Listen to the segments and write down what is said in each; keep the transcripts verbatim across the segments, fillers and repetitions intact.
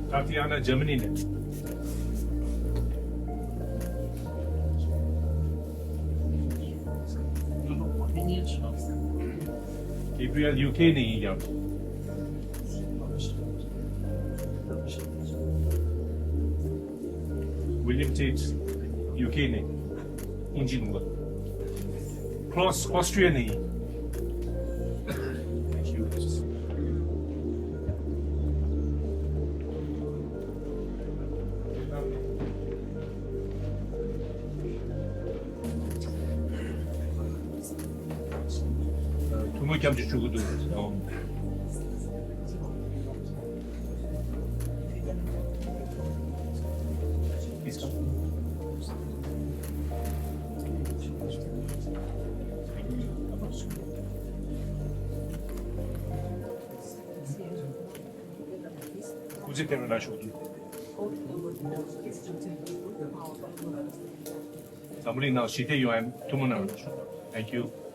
Tatiana, Germany ནས། Gabriel, U K ནས་ཡིན་ཡང་། William Tate, U K ནས། ཨིན་ཇི་ནང་ལ། Klaus, Austria ནས་ཡིན། ཐུགས་མ་སྐྱབས་ཀྱི་ཆུ་གུ་འདུག་སྐུ་ཚེ་བརྟན་པའི་བཀྲ་ཤིས་བདེ་ལེགས། འཛམ་བུ་གླིང་ནང་ཞི་བདེ་ཡོང་ཡ་ཐུགས་སྨོན་གནང་རོགས་ཞུ། Thank you.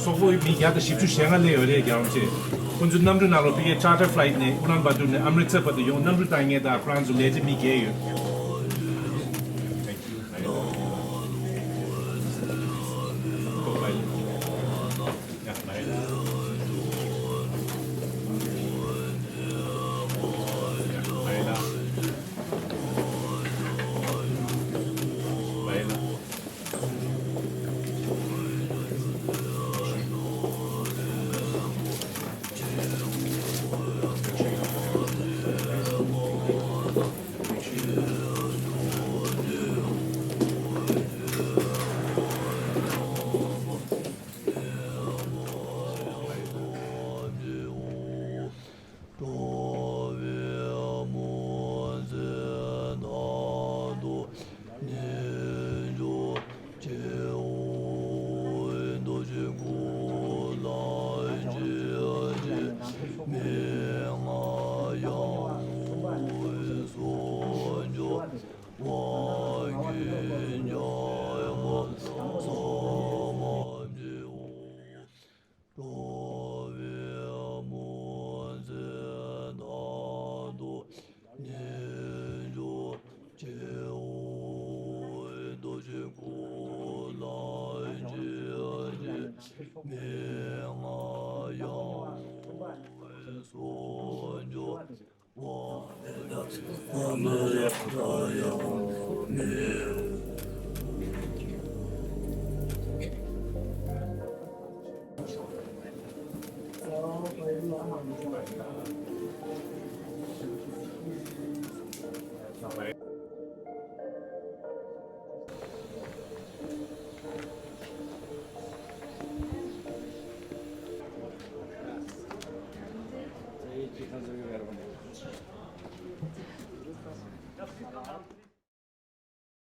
སོག་པོ་མི་བརྒྱ་དང་བཞི་བཅུ་ཞེ་ལྔ་སླེབས་ཡོད་རེད། རྒྱལ་བ་ཆེ། ཁོང་ཚོ་གནམ་གྲུ་ནང་ལ་ཕ་གིའི་charter flight ནས་ཨུ་ལན་བ་ཏུར་ནས་ཨམ་རི་ཚར་བར་དུ་ཡོང་། གནམ་གྲུ་བཏང་མཁན་དང་ཁོ་རང་ཚོ་ལས་བྱེད་མི་བརྒྱད་ཡོད། Thank you.